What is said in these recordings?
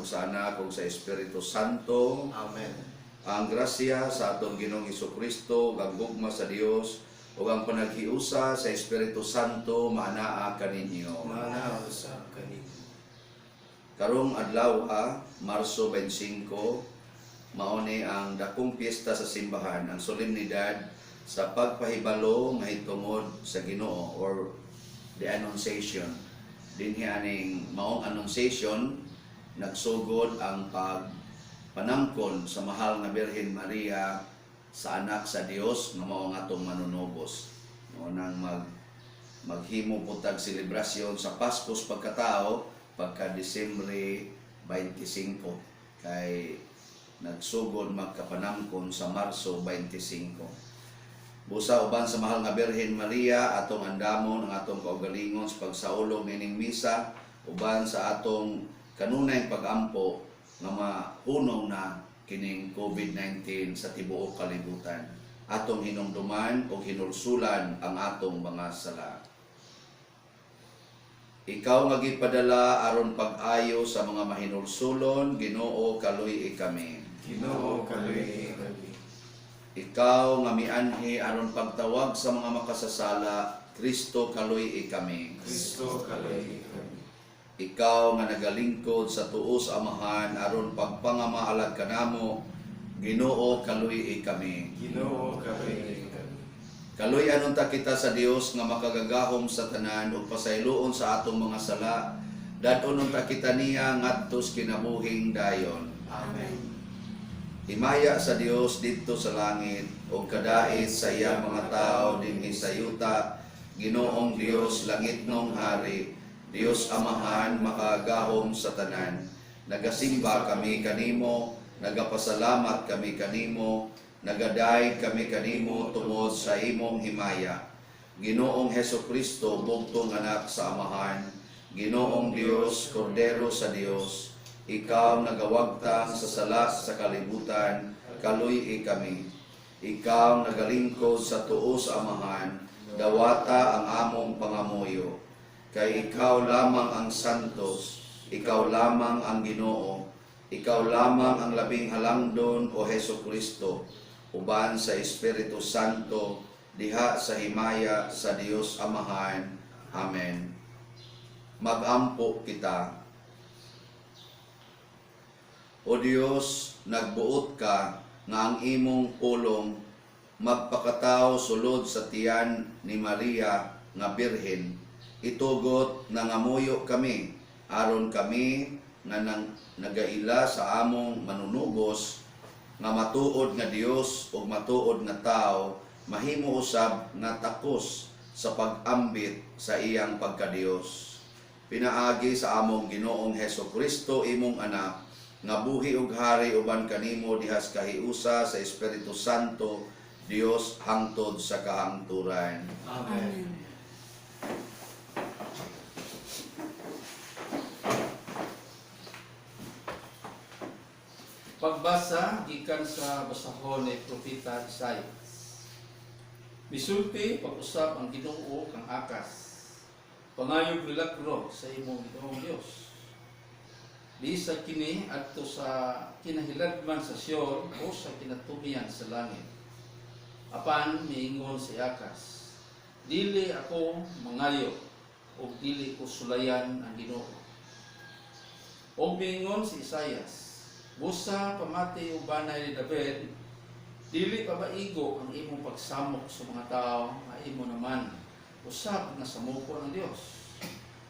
Ug sa Anak, ug sa Espiritu Santo. Amen. Ang grasya sa atong Ginoong Kristo, ug ang gugma sa Dios, ug ang panaghiusa sa Espiritu Santo maanaa kaninyo. Maanaa usab kaninyo. Karong adlaw, Marso 25, mao ni ang dakong piyesta sa simbahan, ang solemnidad sa pagpahibalo mahitungod sa Ginoo or the Annunciation. Dinhi aning maong Annunciation nagsugod ang pagpanangkon sa mahal nga Birhen Maria sa anak sa Dios nga mao ang atong manunubos. Mao nang maghimo po tag selebrasyon sa Pasko pagkatao pagka Disyembre 25 kay nagsugod magkapanangkon sa Marso 25. Busa uban sa mahal nga Birhen Maria, atong andamon ang atong kaugalingon sa pagsaulog nining misa uban sa atong kanunay pagampo nga mahunong na kining COVID-19 sa tibuok kalibutan. Atong hinumduman o hinulsulan ang atong mga sala. Ikaw nga gipadala aron pag-ayo sa mga mahinulsulon, Ginoo, kaluy-i kami. Ginoo, kaluy-i kami. Ikaw nga mianhi aron pagtawag sa mga makasasala, Kristo, kaluy-i kami. Kristo, kaluy-i kami. Ikaw nga nagalingkod sa tuo sa Amahan aron pagpangamaalag kanamo, Ginoo, kaluy-i kami. Ginoo, kaluy-i kami. Kaluy-an unta kita sa Dios nga makagagahom sa tanan ug pasayloon sa atong mga sala. Dad-on unta kita niya ngadto sa kinabuhing dayon. Amen. Himaya sa Dios didto sa langit ug kadait sa iyang mga tawo dinhi sa yuta. Ginoong Dios, langitnong hari, Dios Amahan makagagahom sa tanan. Nagasimba kami kanimo, nagapasalamat kami kanimo, nagadayeg kami kanimo tungod sa imong himaya. Ginoong Heso Kristo, bugtong anak sa Amahan, Ginoong Dios, Kordero sa Dios, ikaw nagawagtang sa sala sa kalibutan, kaluy-i kami. Ikaw nagalingkod sa tuo sa Amahan, dawata ang among pangamuyo. Kay ikaw lamang ang santos, ikaw lamang ang Ginoo, ikaw lamang ang labing halangdon, o Heso Kristo, uban sa Espiritu Santo, diha sa himaya sa Dios Amahan. Amen. Magampo kita. O Dios, nagbuot ka nga ang imong pulong magpakatao sulod sa tiyan ni Maria nga Birhen. Itugot nangamuyo kami aron kami nga nang nagaila sa among manunubos nga matuod nga Dios ug matuod nga tao mahimo usab nga takos sa pag-ambit sa iyang pagkadios. Pinaagi sa among Ginoong Heso Kristo, imong anak, nga buhi ug hari uban kanimo diha sa kahiusa sa Espiritu Santo, Dios hangtod sa kahangturan. Amen. Pagbasa gikan sa basahon ni Propeta Isaias. Misulti pag-usab ang Ginoo kang Akas. Pangayog milagro sa imong Ginoong Dios. Bisag kini adto sa kinahiladman sa Sheol o sa kinatumiyan sa langit. Apan miingon si Akas, "Dili ako mangayo ug dili ko sulayan ang Ginoo." Og miingon si Isaias, "Busa pamati og banay ni David, dili pa maigo ang imong pagsamok sa mga tao nga imo naman usab nga samokon ang Dios?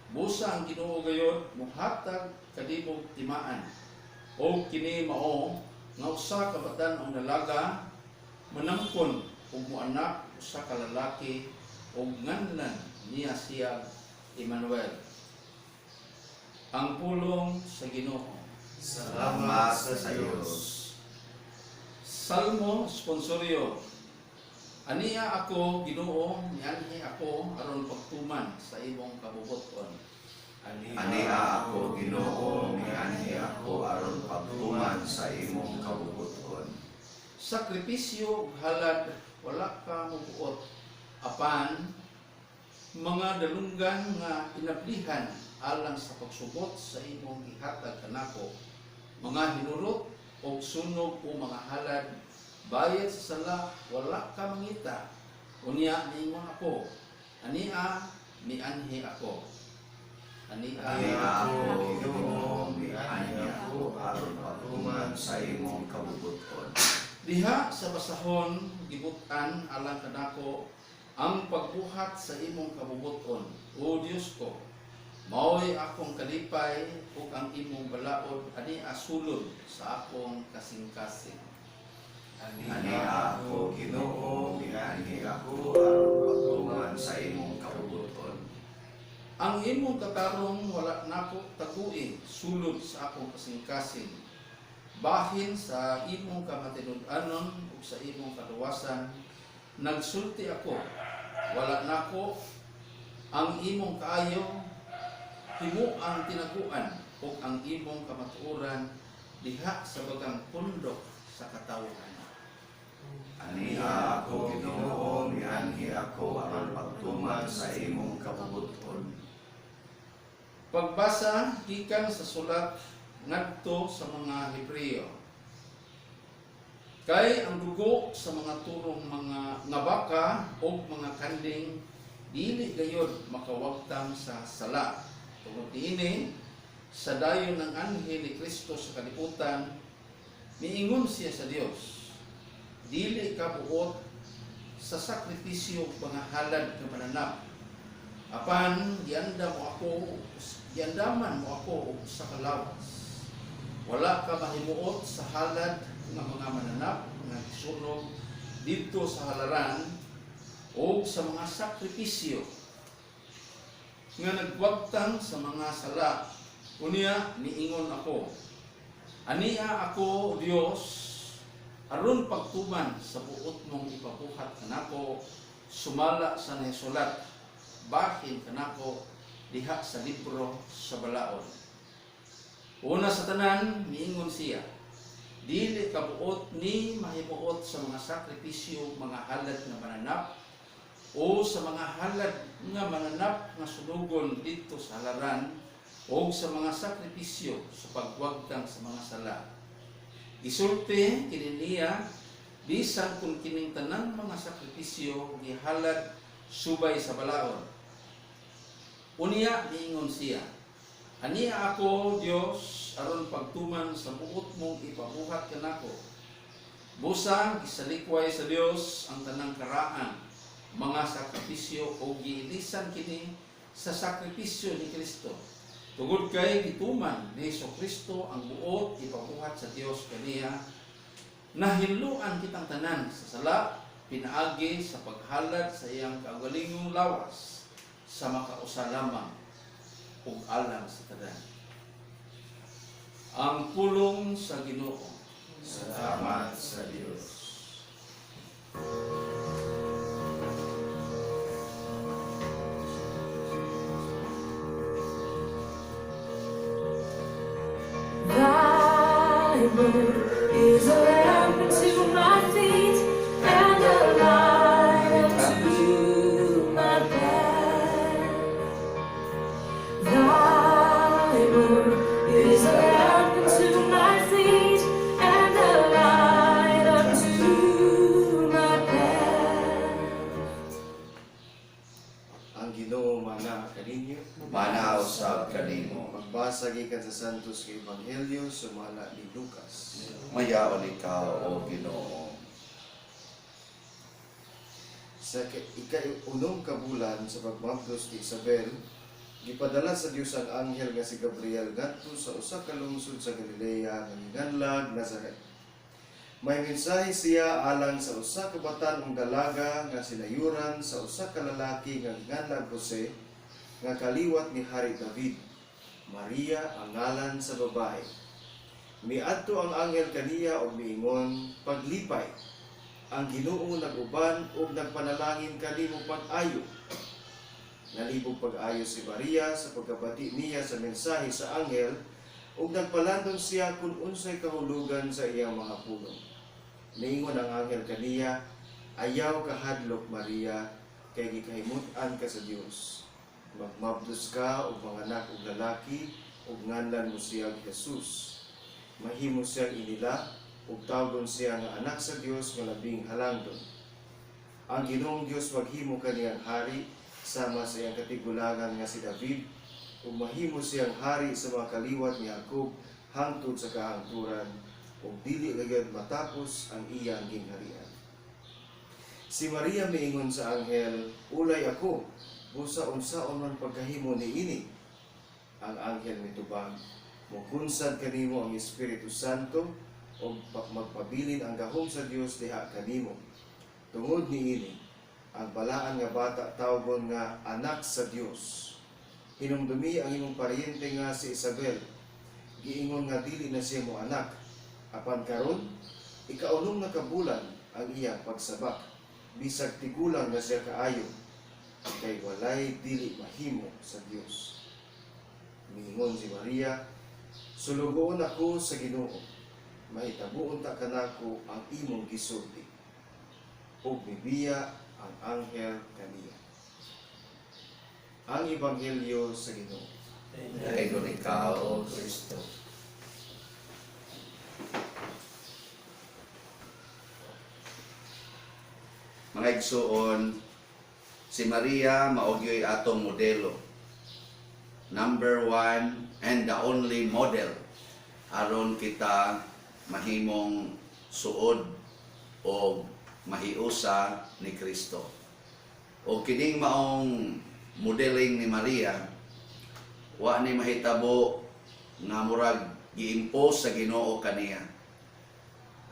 Busa ang Ginoo gayod mohatag kanimog timaan. Og kini mao nga usa ka batan-ong dalaga manangkon ug moanak usa ka lalaki ug nganlan niya siya Emmanuel." Ang pulong sa Ginoo. Salamat sa Dios. Salmo Responsorio. Ania ako, Ginoo, mianhi ako aron pagtuman sa imong kabubut-on. Ania ako, Ginoo, mianhi ako aron pagtuman sa imong kabubut-on. Sakripisyo ug halad wala ka mobuot, apan mga dalunggan nga inablihan alang sa pagsugot sa imong gihatag kanako. Mga hinurot og sunog o mga halad bayad sa sala wala ka mangita. Unya niingon ako, ania mianhi ako. Ania. Ania ako, Ginoo, mianhi ako aron pagtuman sa imong kabubut-on. Diha sa basahon gibut-an alang kanako ang pagbuhat sa imong kabubut-on. O Dios ko, mao'y akong kalipay ug ang imong balaod ani asulod sa akong kasing-kasing. Ania ako, Ginoo, mianhi ako aron pagtuman sa imong kabubut-on. Ang imong katarong wala nako tagui sulod sa akong kasing-kasing. Bahin sa imong kamatinud-anon ug sa imong kaluwasan, nagsulti ako, wala nako ang imong kaayo, himo ang tinaguan ug ang imong kamatuoran diha sa bagang pundok sa katawhan. Ania ako, Ginoo, mianhi ako aron pagtuman sa imong kabubut-on. Pagbasa gikan sa sulat ngadto sa mga Hebreo. Kay ang dugo sa mga turong mga nga baka o mga kanding dili gayod makawagtang sa sala. Tungod niini, sa dayon ng anghel ni Kristo sa kalibutan, miingon siya sa Dios, dili ka buot sa sakripisyo ug mga halad nga mananap. Apan gianda mo ako, giandaman mo ako og usa ka lawas. Wala ka mahimuot sa halad nga mga mananap nga gisunog didto sa halaran o sa mga sakripisyo nga nagwagtang sa mga sala. Unya niingon ako, ania ako, Dios, aron pagtuman sa buot mong ipabuhat kanako sumala sa nahisulat bahin kanako diha sa libro sa balaod. Una sa tanan, miingon siya, dili kabuot ni mahimuot sa mga sakripisyo, mga halad nga mananap, o sa mga halad nga mananap nga sunugon didto sa halaran, o sa mga sakripisyo sa pagwagtang sa mga sala. Gisulti kini niya, bisan kung kining tanang mga sakripisyo gihalad subay sa balaod. Unya niingon siya, ania ako, Dios, aron pagtuman sa buot mong ipabuhat kanako. Busa gisalikway sa Dios ang tanang karaan, mga sakripisyo o giilisan kini sa sakripisyo ni Kristo. Tungod kay gituman ni Hesus Kristo ang buot ipabuhat sa Dios kaniya, nahinluan kitang tanan sa sala pinaagi sa paghalad sa iyang kaugalingong lawas sa makausa lamang ug alang sa tanan. Ang pulong sa Ginoo. Salamat sa Dios. Thy word is a lamp unto my feet and a light unto my path. Thy word is a lamp unto my feet and a light unto my path. Ang Ginoo mana kaninyo. Mana usab kanimo. Pagbasa gikan sa Santos nga Ebanghelyo sumala ni Lucas. Mayaon ikaw, O Ginoo. Sa ika-unom ka bulan sa pagmabdos ni Isabel, gipadala sa Dios ang anghel nga si Gabriel ngadto sa usa ka lungsod sa Galilea nga giganlag Nazaret. May mensahe siya alang sa usa ka batan-ong dalaga nga sinayuran sa usa ka lalaki nga giganlag Jose nga kaliwat ni Hari David. Maria ang ngalan sa babae. Miadto ang anghel kaniya og miingon, "Paglipay, ang Ginoo nag-uban ug nagpanalangin kanimo pag-ayo." Nalibog pag-ayo si Maria sa pagkabati niya sa mensahe sa anghel ug nagpalandong siya kung unsay kahulugan sa iyang mga pulong. Niingon ang anghel kaniya, "Ayaw kahadlok, Maria, kay gikahimut-an ka sa Dios. Magmabdos ka ug manganak og lalaki ug nganlan mo siya Jesus. Mahimo siyang inila ug tawgon siya nga anak sa Dios nga Labing Halangdon. Ang Ginoong Dios maghimo kaniyang hari sama sa iyang katigulangan nga si David ug mahimo siyang hari sa mga kaliwat ni Jacob hangtod sa kahangturan ug dili gyud matapos ang iyang gingharian. Si Maria miingon sa anghel, "Ulay ako, busa unsaon man pagkahimo niini?" Ang anghel mitubag, "Mukunsad kanimo ang Espiritu Santo ug magpabilin ang gahom sa Dios diha kanimo. Tungod niini, ang balaan nga bata tawgon nga anak sa Dios. Hinumdumi ang imong paryente nga si Isabel. Giingon nga dili na siya mo anak. Apan karon, ikaunom na ka bulan ang iyang pagsabak. Bisag tigulang na siya kaayo, kay walay dili mahimo sa Dios." Miingon si Maria, "Sulugoon ako sa Ginoo. Mahitabo unta kanako ang imong gisulti." Ug mibiya ang anghel kaniya. Ang Ebanghelyo sa Ginoo. Dayon ikaw, O Kristo. Mga igsuon, si Maria mao gyoy atong modelo. Number one and the only model aron kita mahimong suod o mahiusa ni Kristo. O kining maong modeling ni Maria, wa ni mahitabo nga murag gi-impose sa Ginoo kaniya.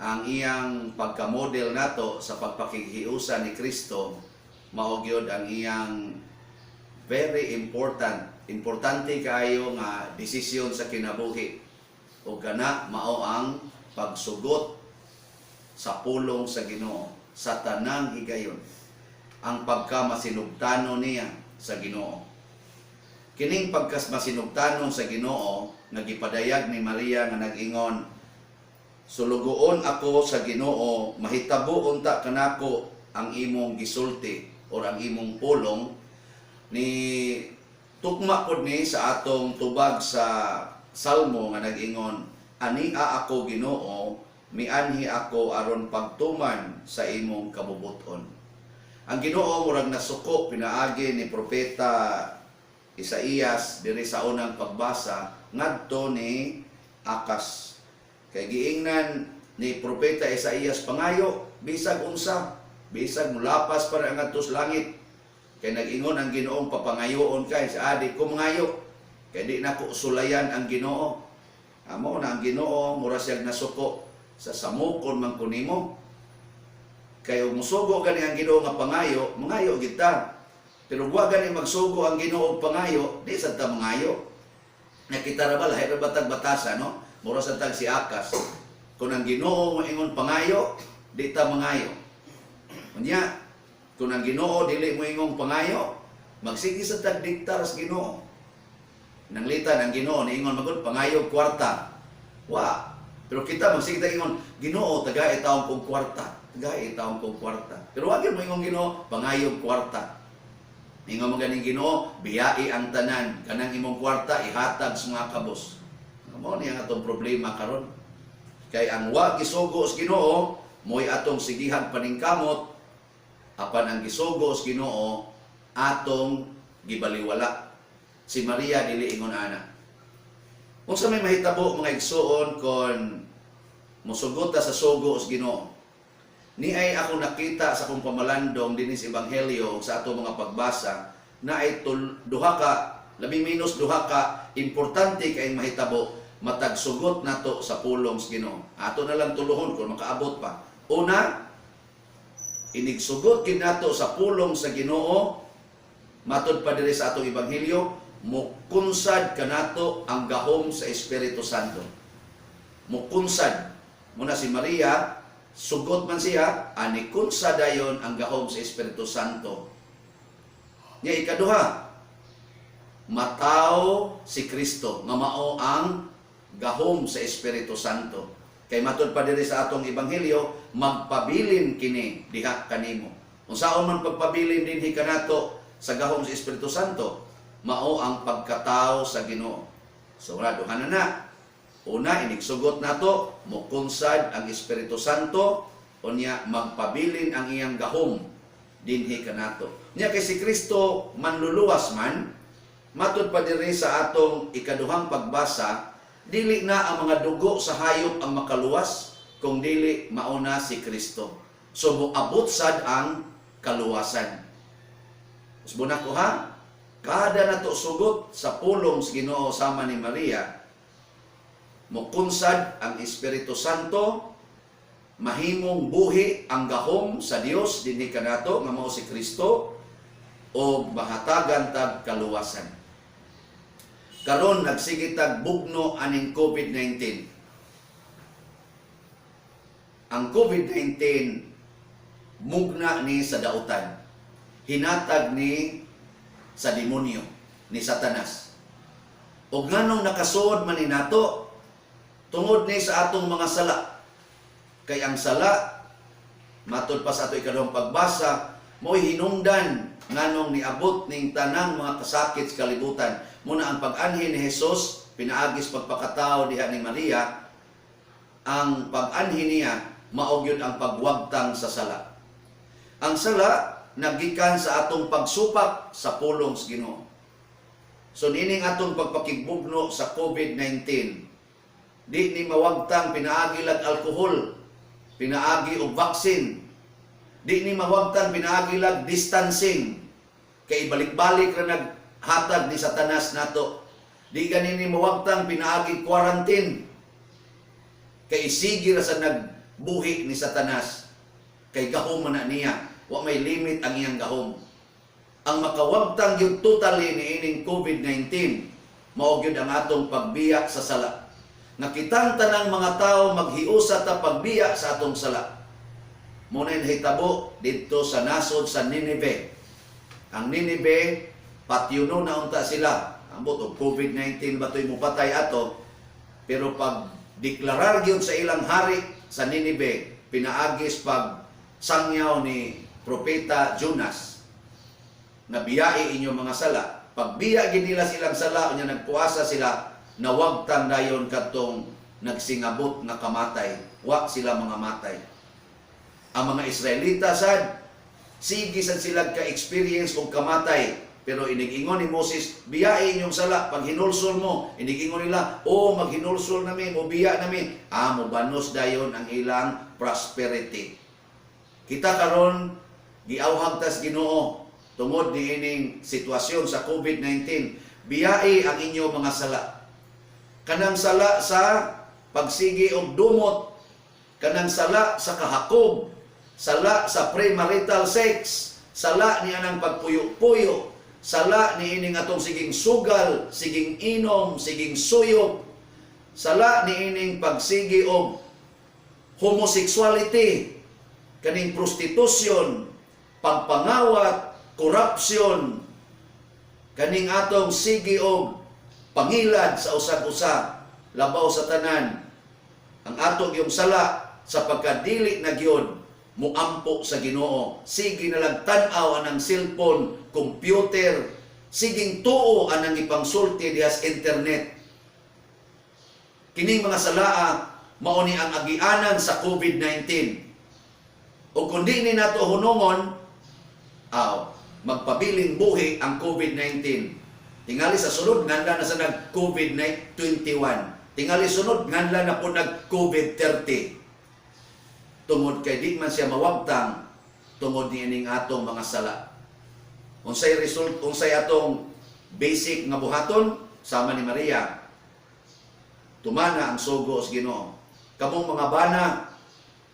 Ang iyang pagka-model nato sa pagpakighiusa ni Kristo mao gyud ang iyang very important, importante kaayo nga desisyon sa kinabuhi, ug kana mao ang pagsugot sa pulong sa Ginoo sa tanang higayon, ang pagkamasinugtanon niya sa Ginoo. Kining pagkamasinugtanon sa Ginoo nga gipadayag ni Maria nga nag-ingon, "Sulugoon ako sa Ginoo, mahitabo unta kanako ang imong gisulti or ang imong pulong," ni tukma pod ni sa atong tubag sa Salmo nga nag-ingon, "Ania ako, Ginoo, mianhi ako aron pagtuman sa imong kabubuton." Ang Ginoo murag nasuko pinaagi ni propeta Isaías diri sa unang pagbasa ngadto ni Akas. Kay giingnan ni propeta Isaías, "Pangayo bisag unsa, bisag mulapas para ang ngadto sa langit." Kay nag-ingon ang Ginoong papangayoon kay sa adi ko mangayo. Kay di nako sulayan ang Ginoo. Amo na ang Ginoo mura siyang nasuko sa samukon man ko nimo. Kay ug musugo gani ang Ginoo nga pangayo, mangayo kita. Pero wa gani magsugo ang Ginoo og pangayo, di sad ta mangayo. Nakita ra ba, lahi ra ba tag batasa, no? Mura sad tag si Akas. Kung ang Ginoo moingon pangayo, di ta mangayo. Unya, kung ang Ginoo dili moingong pangayo, magsige sa tag diktar sa Ginoo. Nanglitan ang Ginoo niingon magud pangayo kwarta. Wa. Pero kita magsige tag ingon, "Ginoo, tagai taon kog kwarta. Tagai taon kog kwarta." Pero wa gyud moingon Ginoo, "Pangayo kwarta." Ingon mo ganing Ginoo, "Biyai ang tanan, kanang imong kwarta ihatag sa mga kabos." Mao ni ang atong problema karon. Kay ang wa gisugo sa Ginoo, mo'y atong sigihang paningkamot, apan ang gisugo sa Ginoo atong gibaliwala. Si Maria dili ingon ana. Unsa may mahitabo, mga igsuon, kon mosugot ta sa sugo sa Ginoo? Ni ay ako nakita sa akong pamalandong dinhi sa ebanghelyo sa ato mga pagbasa na ay duha ka, labing minus duha ka importante kay mahitabo matag sugot nato sa pulong sa Ginoo. Ato na lang tuluhon kung makaabot pa. Una, inigsugot kinato sa pulong sa Ginoo, matod pa diri sa atong ebanghelyo, mukunsad kanato ang gahom sa Espiritu Santo. Mukunsad. Muna si Maria, sugot man siya, ani kunsad dayon ang gahom sa Espiritu Santo. Nya ikaduha, mataw si Kristo nga mao ang gahom sa Espiritu Santo. Kay matod pa diri sa atong ebanghelyo, magpabilin kini diha kanimo. Unsaon man pagpabilin dinhi kanato sa gahom sa Espiritu Santo? Mao ang pagkatao sa Ginoo. So wala, duha na na. Una, inigsugot nato, mukunsad ang Espiritu Santo, unya magpabilin ang iyang gahom dinhi kanato. Nya kay si Kristo manluluwas man, matud pa diri sa atong ikaduhang pagbasa, dili na ang mga dugo sa hayop ang makaluwas, kung dili mauna si Kristo. So moabot sad ang kaluwasan. Usbon ako ha, kada nato sugot sa pulong sa Ginoo sama ni Maria, mukunsad ang Espiritu Santo, mahimong buhi ang gahom sa Dios dinhi kanato nga mao si Kristo o mahatagan tag kaluwasan. Karon nagsige tag bugno aning COVID-19. Ang COVID-19 mugna ni sa dautan. Hinatag ni sa demonyo, ni Satanas. O nganong nakasuod man ni nato tungod ni sa atong mga sala. Kay ang sala, matod pa sa ato ikaduhang pagbasa, mo'y hinungdan nganong niabot ning tanang mga kasakit sa kalibutan. Muna ang pag-anhi ni Jesus, pinaagis pagpakatao diha ni Maria, ang pag-anhi niya mao gyud ang pagwagtang sa sala. Ang sala nagikan sa atong pagsupak sa pulong sa Ginoo. So niining atong pagpakigbugno sa COVID-19, di ni mawagtang pinaagi lag alkohol, pinaagi og vaccine. Di ni mawagtang pinaagi lag distancing. Kay balik-balik ra naghatag ni Satanas nato. Di gani ni mawagtang pinaagi quarantine. Kay sige ra sa nagbuhi ni Satanas. Kay gahom man na niya, wa may limit ang iyang gahom. Ang makawagtang gyud totally niining COVID-19 mao gyud ang atong pagbiya sa sala. Nga kitang tanang mga tao maghiusa ta pagbiya sa atong sala. Mao na nahitabo didto sa nasod sa Nineveh. Ang Nineveh, patyuno na unta sila. Ambot og COVID-19 ba to'y mupatay ato? Pero pag deklarar gyud sa ilang hari sa Nineveh, pinaagis pag sangyaw ni Propeta Jonas, na biyai inyong mga sala. Pagbiya gid nila silang sala, unya nagpuasa sila, nawagtan dayon kadtong nagsingabot nga kamatay. Wa sila mga matay. Ang mga Israelita sad, sige sad sila ka-experience og kamatay. Pero inigingon ni Moses, biyai inyong sala, pag hinulsol mo, inigingon nila, oh, maghinulsol nami, mobiya nami. Ah, mobanos dayon ang ilang prosperity. Kita karon giawhag tas Ginoo tungod niining sitwasyon sa COVID-19. Biyai ang inyong mga sala. Kanang sala sa pagsigi og dumot, kanang sala sa kahakob, sala sa premarital sex, sala ni anang pagpuyo-puyo, sala ni ining atong siging sugal, siging inom, siging suyop, sala ni ining pagsigi og homosexuality, kaning prostitution, pagpangawat, corruption, kaning atong sige og pangilad sa usag-usa, labaw sa tanan, ang atong yung sala sa pagkadili na gyud muampo sa Ginoo. Sige na lang tan-aw anang cellphone, computer, siging tuo anang ipangsulti diha sa internet. Kining mga salaa mao ni ang agianan sa COVID-19. O kung di ni nato hunungon, aw, magpabiling buhi ang COVID-19. Tingali sa sunod, nganla na sa nag COVID-21. Tingali sunod, nganla na po nag COVID-30. Tungod kay di man siya mawagtang tungod ni ining atong mga sala. Unsay result, unsay atong basic nga buhaton sama ni Maria. Tumana ang sugo sa Ginoo. Kamong mga bana,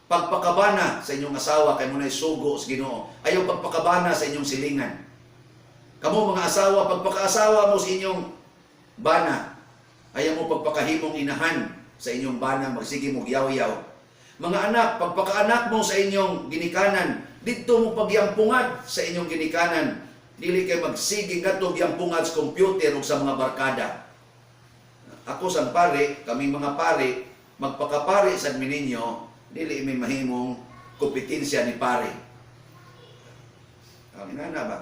pagpakabana sa inyong asawa kay mo sugo sa Ginoo. Ayaw pagpakabana sa inyong silingan. Kamo mga asawa, pagpakaasawa mo sa inyong bana, ayaw mo pagpakahimong inahan sa inyong bana, magsige mo yaw-yaw. Mga anak, pagpakaanak mo sa inyong ginikanan, didto mo pagyampungan sa inyong ginikanan. Dili kay magsige ngadto gyampungan sa computer o sa mga barkada. Ako sang pare, kaming mga pare, magpakapare sa ninyo, dili mi mahimong kompetensya ni pare. Ang inana ba?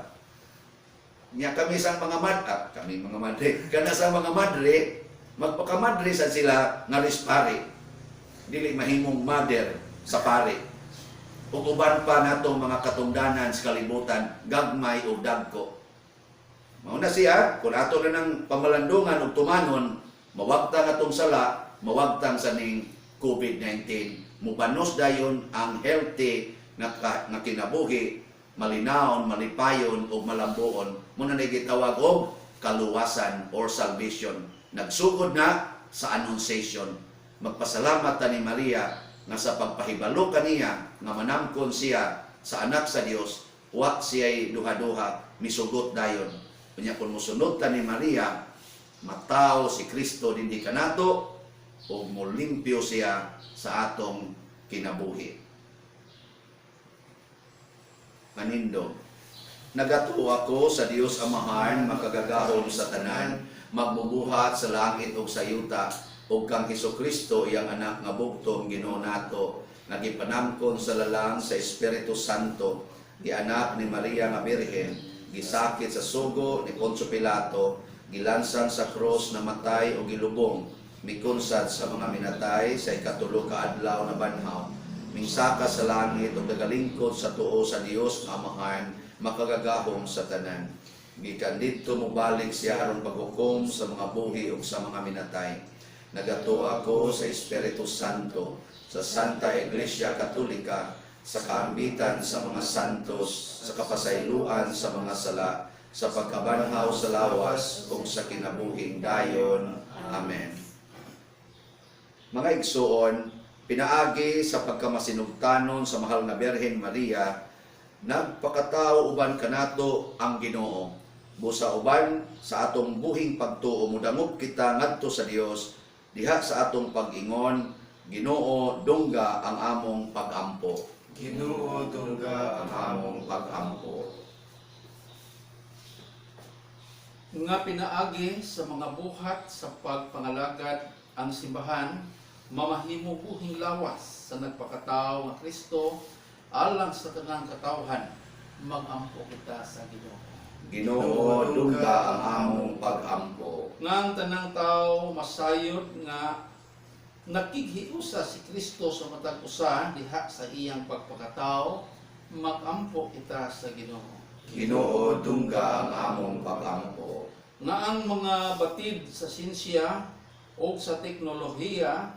Nya kami sang mga mad ah, kami mga madre, kana sa mga madre, Magpakamadre sa sila nga rispari. Dili mahimong mother sa pari. Ug uban pa natong mga katungdanan sa kalibutan, gagmay o dagko. Mao na siya, kung ato na ng pamalandungan ug tumanon, mawagtang atong sala, mawagtang sa ning COVID-19. Mubanos dayon ang healthy nga, nga kinabuhi, malinawon, malipayon ug malambuon. Muna na gitawag og kaluwasan or salvation. Nagsugod na sa Annunciation. Magpasalamat ta ni Maria nga sa pagpahibalo kaniya nga manamkon siya sa anak sa Dios, wa siya'y duha-duha, misugot dayon. Unya kung mosunod ta ni Maria, mataw si Kristo dinhi kanato ug molimpyo siya sa atong kinabuhi. Panindog. Nagatuo ako sa Dios Amahan, makagagahom sa tanan, magbubuhat sa langit ug sa yuta, ug kang Hesukristo iyang anak nga bugtong Ginoo nato, nga gipanamkon sa lalang sa Espiritu Santo, gianak ni Maria nga Birhen, gisakit sa sugo ni Poncio Pilato, gilansang sa krus, namatay o gilubong, mikunsad sa mga minatay, sa ikatulo ka adlaw na banhaw, mingsaka sa langit ug nagalingkod sa tuo sa Dios nga Amahan, makagagahom sa tanan. Gikan didto mobalik siya aron paghukom sa mga buhi ug sa mga minatay. Nagatuo ako sa Espiritu Santo, sa Santa Iglesia Katolika, sa kaambitan sa mga santos, sa kapasayloan sa mga sala, sa pagkabanhaw sa lawas ug sa kinabuhing dayon. Amen. Mga igsuon, pinaagi sa pagkamasinugtanon sa mahal nga Birhen Maria, nagpakatao uban kanato ang Ginoo. Busa uban sa atong buhing pagtuo, mudangop kita ngadto sa Dios diha sa atong pag-ingon, "Ginoo, dungga ang among pagampo." Ginoo, dungga ang among pagampo. Nga pinaagi sa mga buhat sa pagpangalagad ang simbahan mamahimo buhing lawas sa nagpakatao nga Kristo alang sa tanang katawhan, magampo kita sa Ginoo. Ginoo, dungga ang among pagampo. Nga ang tanang tao masayod nga nakighiusa si Kristo sa matag usa diha sa iyang pagpakatao, magampo kita sa Ginoo. Ginoo, dungga ang among pagampo. Nga ang mga batid sa sinsya o sa teknolohiya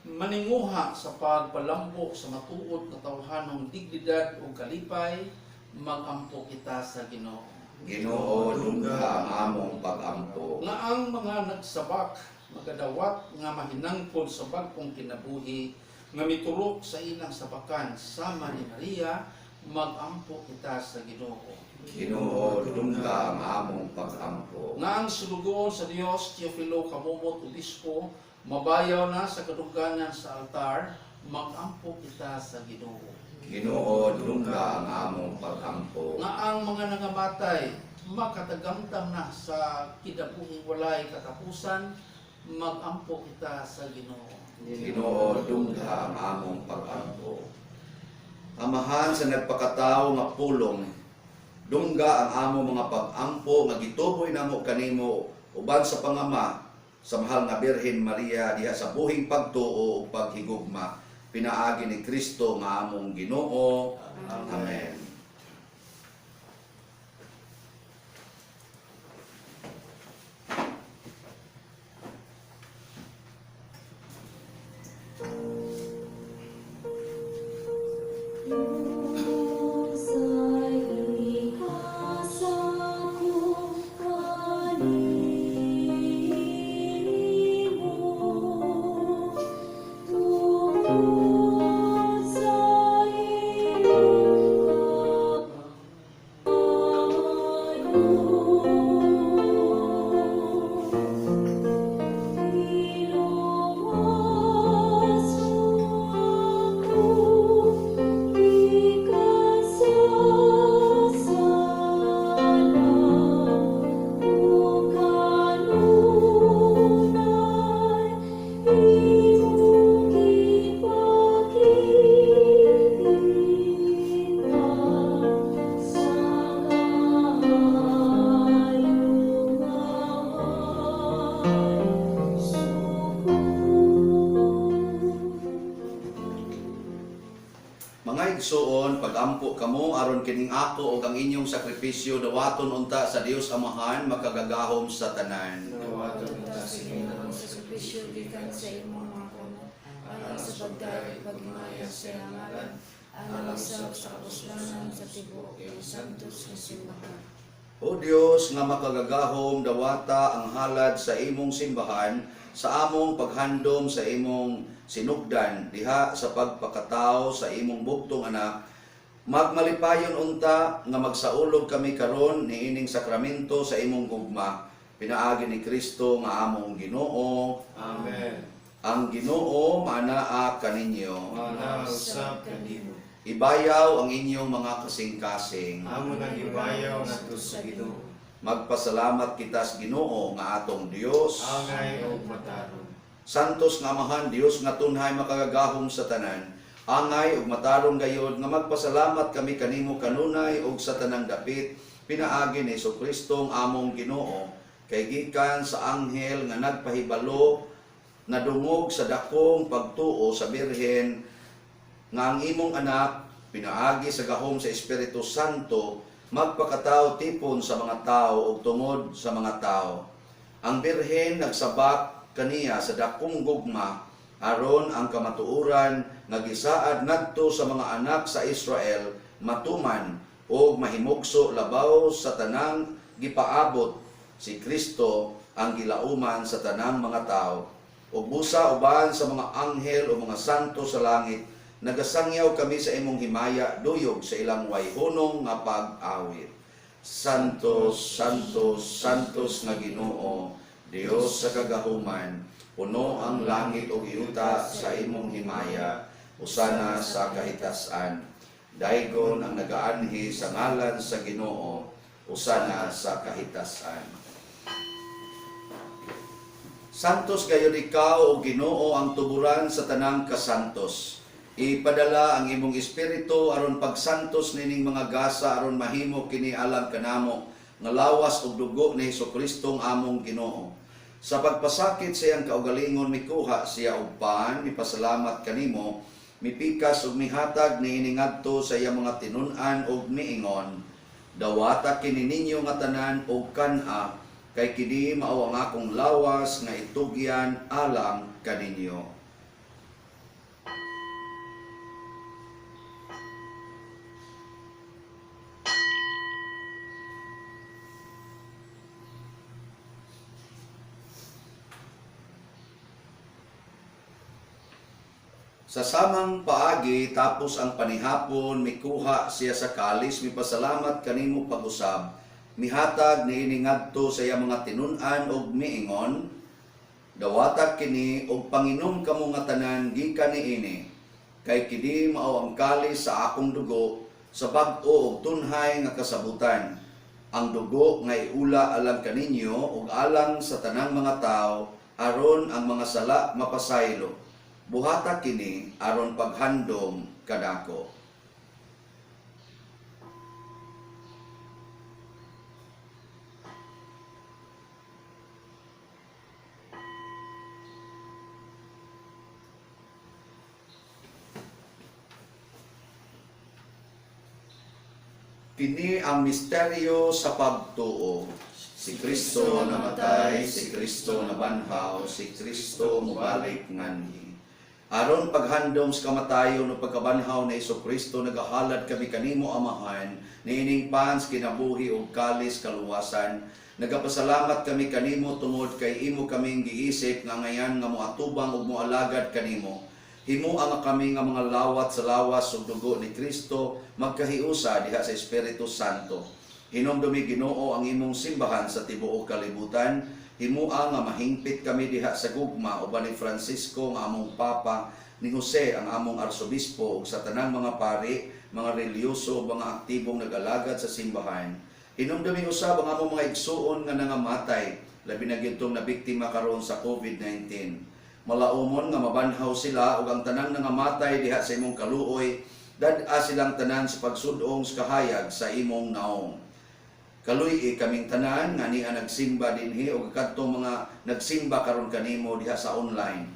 maninguha sa pagpalambo sa matuod na tawhanong dignidad ug kalipay, magampo kita sa Ginoo. Ginoo, dungga ang among pagampo. Nga ang mga nagsabak magadawat nga mahinangkod sa bag-ong kinabuhi nga miturok sa ilang sabakan sama ni Maria, magampo kita sa Ginoo. Ginoo, dungga ang among pagampo. Nga ang sulugoon sa Dios Teofilo Camomot, Obispo, mabayaw na sa kadungganan sa altar, magampo kita sa Ginoo. Ginoo, dungga ang among pagampo. Nga ang mga nangamatay makatagamtam na sa kinabuhing walay katapusan, magampo kita sa Ginoo. Ginoo, dungga ang among pagampo. Amahan sa nagpakatao nga pulong, dungga ang among mga pag-ampo nga gituboy namo kanimo uban sa pangama sa mahal nga Birhen Maria diha sa buhing pagtuo ug paghigugma, pinaagi ni Kristo nga among Ginoo. Amen. Sa ikasakop kanimo, tungod sa imong kamaayo. Iluwas mo ako, ikasasala, ug kanunay imong gipakita sa kaayo. kamo aron kining ako ug ang inyong sakripisyo dawaton unta sa Dios Amahan makagagahom sa tanan. Dawaton unta sa Ginoo ang sakripisyo gikan sa imong mga kamot, alang sa pagdayeg ug paghimaya sa iyang ngalan, alang usab sa kapuslanan sa tibuok iyang santos nga simbahan. O Dios nga makagagahom, dawata ang halad sa imong simbahan sa among paghandom sa imong sinugdan diha sa pagpakatao sa imong bugtong anak. Magmalipayon unta nga magsaulog kami karon niining sakramento sa imong gugma pinaagi ni Kristo nga among Ginoo. Amen. Ang Ginoo maanaa kaninyo. Maanaa usab kanimo. Ibayaw ang inyong mga kasing-kasing. Amo nang ibayaw ngadto sa Ginoo. Magpasalamat kita sa Ginoo nga atong Dios. Angay og matarong. Santos nga Amahan, Dios nga tunhay makagagahom sa tanan. Angay ug matarong gayod nga magpasalamat kami kanimo kanunay ug sa tanang dapit pinaagi ni Hesukristo ang among Ginoo, kay gikan sa anghel nga nagpahibalo nadungog sa dakong pagtuo sa Birhen nga ang imong anak pinaagi sa gahom sa Espiritu Santo magpakatao tipon sa mga tao ug tungod sa mga tao. Ang Birhen nagsabak kaniya sa dakong gugma aron ang kamatuoran nga gisaad ngadto sa mga anak sa Israel matuman ug mahimugso labaw sa tanang gipaabot, si Kristo ang gilauman sa tanang mga tao. Ug busa uban sa mga anghel o mga santo sa langit nagasangyaw kami sa imong himaya duyog sa ilang wayhunong nga pag-awit. Santos, Santos, Santos nga Ginoo, Dios sa kagahuman, puno ang langit ug yuta sa imong himaya, usana sa kahitasan. Daygon ang nagaanhi sa ngalan sa Ginoo, usana sa kahitasan. Santos gayud ikaw, o Ginoo, ang tuburan sa tanang kasantos. Ipadala ang imong espiritu aron pagsantos nining mga gasa aron mahimo kini alang kanamo nga lawas ug dugo ni Hesukristo ang among Ginoo. Sa pagpasakit sa iyang kaugalingon mikuha siya og pan, mipasalamat kanimo, mipikas ug mihatag niini ngadto sa iyang mga tinun-an ug miingon: "Dawata kini ninyo nga tanan og kan-a, kay kini mao ang akong lawas nga itugyan alang kaninyo." Sa samang paagi tapos ang panihapon mikuha siya sa kalis, mipasalamat kanimo pag-usab, mihatag niini ngadto sa iyang mga tinun-an ug miingon: "Dawata kini ug panginom kamo nga tanan gikan niini, kay kini mao ang kalis sa akong dugo sa bag-o ug tunhay nga kasabutan, ang dugo nga iula alang kaninyo ug alang sa tanang mga tawo aron ang mga sala mapasaylo. Buhata kini aron paghandom kanako." Kini ang misteryo sa pagtuo. Si Kristo namatay, si Kristo nabanhaw, si Kristo mubalik nganhi. Aron paghandom sa kamatayon o pagkabanhaw ni Kristo, nagahalad kami kanimo, Amahan, niining pan sa kinabuhi ug kalis kaluwasan. Nagapasalamat kami kanimo tungod kay imo kaming giisip nga ngayan nga moatubang ug moalagad kanimo. Himoa nga kami nga mga lawat sa lawas ug dugo ni Kristo magkahiusa diha sa Espiritu Santo. Hinumdumi, Ginoo, ang imong simbahan sa tibuok kalibutan. Himoa nga mahingpit kami diha sa gugma uban ni Francisco nga among Papa, ni Jose ang among Arsobispo ug sa tanang mga pari, mga relihiyoso ug mga aktibong nag-alagad sa simbahan. Hinumdumi usab ang among mga igsuon nga nangamatay, labi na gyud tong nabiktima karon sa COVID-19. Malaumon nga mabanhaw sila ug ang tanang nangamatay diha sa imong kaluoy, dad-a silang tanan sa pagsudong sa kahayag sa imong naong. Kaluy-i kaming tanan nga nia nagsimba dinhi ug kadtong mga nagsimba karon kanimo diha sa online.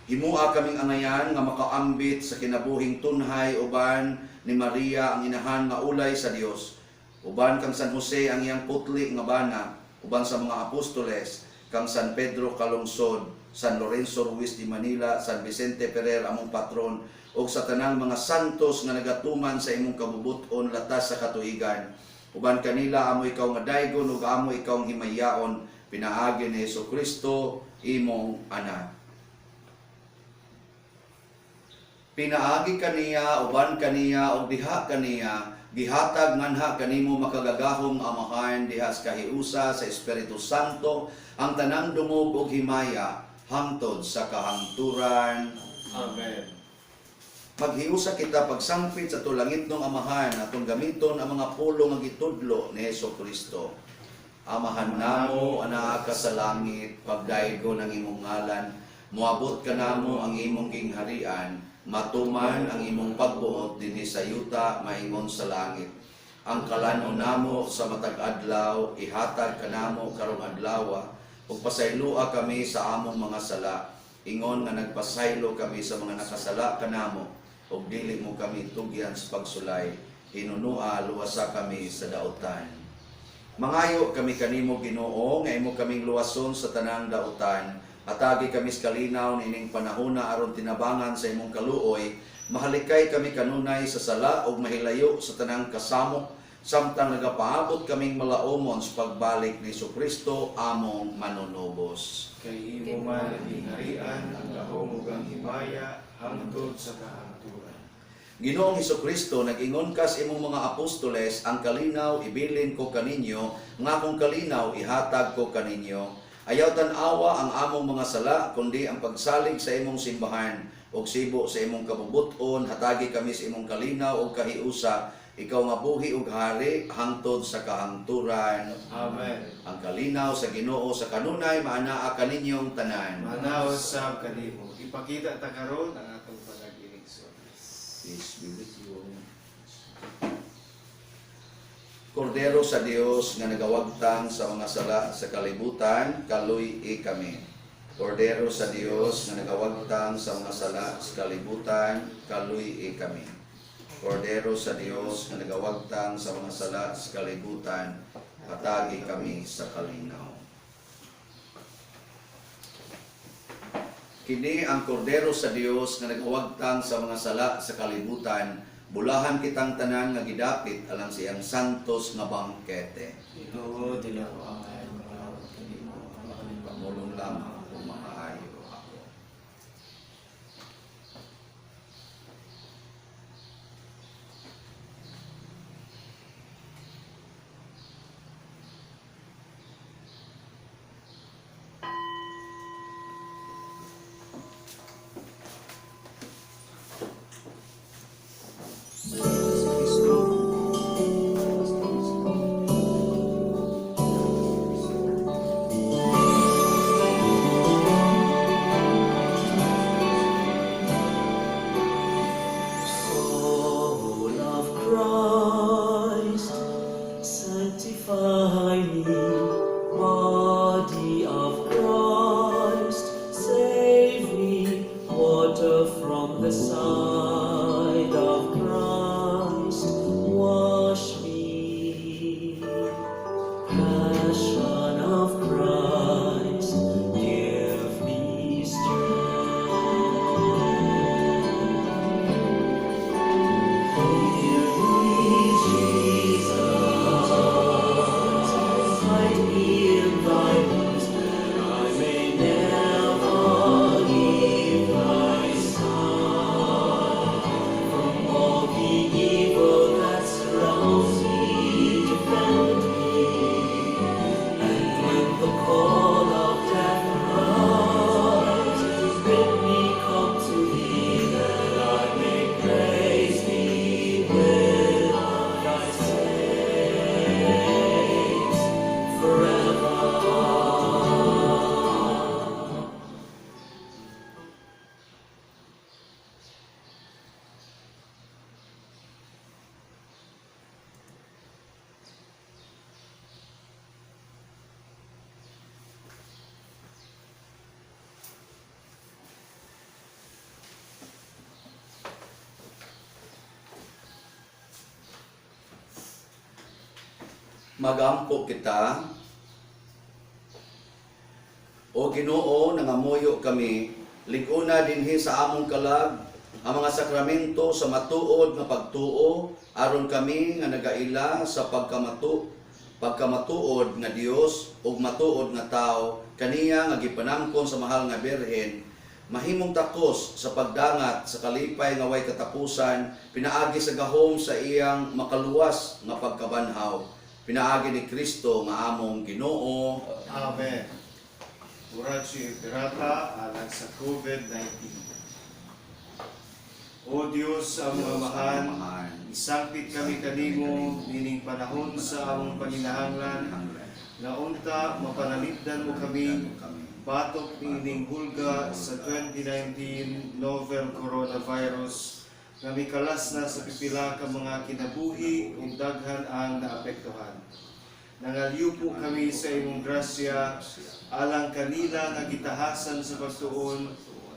Himua kaming angayan nga makaambit sa kinabuhing tunhay uban ni Maria ang inahan nga ulay sa Dios. Uban kang San Jose ang iyang putli nga bana, uban sa mga apostoles, kang San Pedro Calungsod, San Lorenzo Ruiz de Manila, San Vicente Ferrer among patron, ug sa tanang mga santos nga nagatuman sa imong kabubuton latas sa katuigan. Uban kanila amo ikaw nga daygon ug amo ikaw ang himayaon pinaagi ni Hesus Kristo imong anak. Pinaagi kaniya, uban kaniya, ug diha kaniya, gihatag nganha kanimo makagagahom Amahan diha sa kahiusa sa Espiritu Santo ang tanang dungog ug himaya hangtod sa kahangturan. Amen. Maghiusa kita pagsangpit sa tulangitnong Amahan atong gamiton ang mga pulong nga gitudlo ni Hesus Kristo. Amahan namo, anaa ka sa langit, pagdaygo ng imong ngalan, moabot ka namo ang imong gingharian, matuman ang imong pagbuot dinhi sa yuta maingon sa langit. Ang kalan-on namo sa matag adlaw, ihatag kanamo karong adlawa, ug pasayloa kami sa among mga sala, ingon nga nagpasaylo kami sa mga nakasala kanamo, ug dili mo kami tugyan sa pagsulay, hinunua luwasa kami sa dautan. Mangayo kami kanimo Ginoo nga imo kaming luwason sa tanang dautan. Atagi kami sa kalinaw niining panahona aron tinabangan sa imong kaluoy. Mahalikay kami kanunay sa sala ug mahilayo sa tanang kasamok samtang nagapaabot kaming malaomon sa pagbalik ni Kristo among manunubos. Kay imo man ang gingharian, ang gahom ug ang himaya hangtod sa kahangturan. Ginoong Kristo, nag-ingon ka sa imong mga apostoles, ang kalinaw ibilin ko kaninyo, nga akong kalinaw ihatag ko kaninyo. Ayaw tan-awa ang among mga sala, kundi ang pagsalig sa imong simbahan, ug sibo sa imong kabubuton, hatagi kami sa imong kalinaw ug kahiusa, ikaw nga buhi ug hari, hangtod sa kahangturan. Amen. Ang kalinaw sa Ginoo sa kanunay, maanaa kaninyong tanan. Manaos sab kanimo. Ipakita ta karon ang atong panag-inig-son. Peace be with you. Kordero sa Dios nga nagawagtang sa mga sala sa kalibutan, kaluy-i kami. Kordero sa Dios nga nagawagtang sa mga sala sa kalibutan, kaluy-i kami. Kordero sa Dios nga nagawagtang sa mga sala sa kalibutan, hatagi kami sa kalinaw. Kini ang kordero sa Dios nga nagawagtang sa mga sala sa kalibutan, bulahan kitang tanan nga gidapit alang sa iyang santos nga bangkete. Ginoo, dili ako angay mangawat kanimo. Pamulong lamang kung maayo ako. Soul of Christ, sanctify me. Body of Christ, save me. Water from the side of Christ, wash me. Passion of Christ, give me strength. Hear me, Jesus, hide Magampo kita. O Ginoo, nangamuyo kami, lig-una dinhi sa among kalag ang mga sakramento sa matuod nga pagtuo aron kami nga nagaila sa pagkamatuod nga Dios ug matuod nga tawo kaniya nga gipanangkon sa mahal nga Birhen mahimong takos sa pagdangat sa kalipay nga way katapusan pinaagi sa gahom sa iyang makaluwas nga pagkabanhaw pinaagi ni Kristo nga among Ginoo. Amen. Oratio Imperata alang sa COVID-19. O Dios, among Amahan, isangpit kami kanimo nining panahon sa among panginahanglan nga unta mapanalipdan mo kami batok niining hulga sa 2019 novel coronavirus nga mikalas na sa pipila ka mga kinabuhi ug daghan ang naapektuhan. Nangalyupo kami sa imong grasya alang kanila nga gitahasan sa pagtuon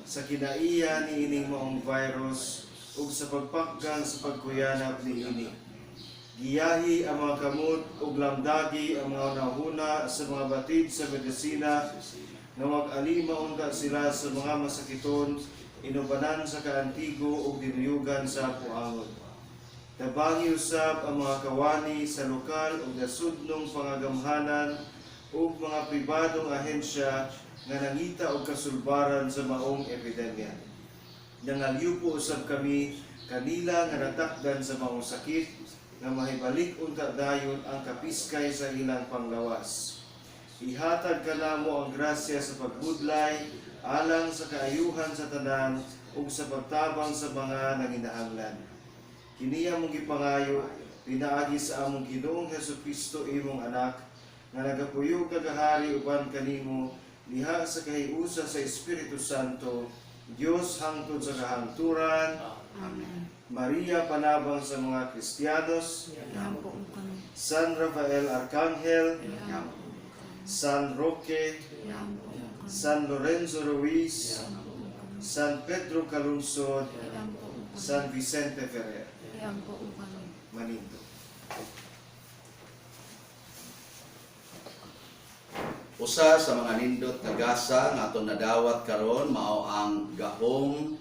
sa kinaiya niining maong virus ug sa pagpakgan sa pagkuyanap niini. Giyahi ang mga kamot ug lamdagi ang mga hunahuna sa mga batid sa medisina nga mag-alima unta sila sa mga masakiton inubanan sa kaantigo ug dinuyugan sa puangon. Tabangi usab ang mga kawani sa lokal ug nasudnong pangagamhanan ug mga pribadong ahensya nga nangita og kasulbaran sa maong epidemya. Nangalyupo usab kami kanila nga natakdan sa maong sakit nga mahibalik unta dayon ang kapiskay sa ilang panglawas. Ihatag kanamo ang grasya sa pagbudlay alang sa kaayuhan sa tanan ug sa pagtabang sa mga nanginahanglan. Kini among gipangayo pinaagi sa among Ginoong Hesukristo, imong anak, nga nagapuyog kagahari uban kanimo diha sa kahiusa sa Espiritu Santo, Dios hangtod sa kahangturan. Amen. Maria, panabang sa mga Kristiyanos, Iampo mo kami. San Rafael Arcangel, Iampo mo kami. San Roque, Iampo mo kami. San Lorenzo Ruiz, San Pedro Calungsod, Iampo mo kami. San Vicente Ferrer. Iampo mo kami. Manito. Usa sa mga nindot nga gasa nga atong nadawat karon mao ang gahom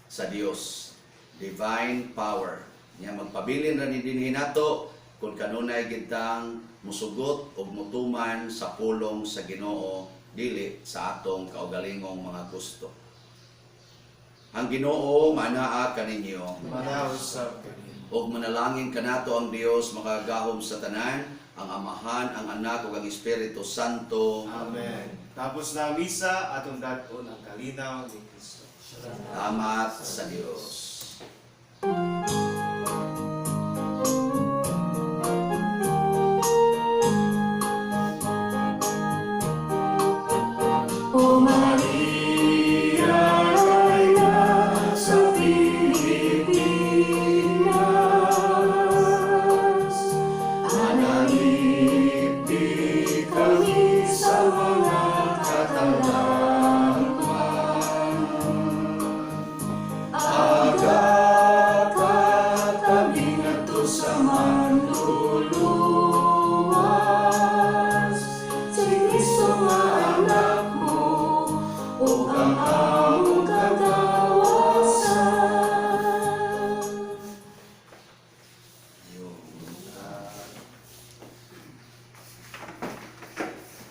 sa Dios, divine power. Nya magpabilin ra ni dinhi nato kung kanunay gitang musugot ug mutuman sa pulong sa Ginoo dili sa atong kaugalingong mga gusto. Ang Ginoo manaa kaninyo. Manaw sa kanino. Ug manalangin kanato ang Dios makagahom sa tanan, ang Amahan, ang Anak ug ang Espiritu Santo. Amen. Tapos na ang misa, atong dad-on ang kalinaw ni Kristo. Salamat sa Dios.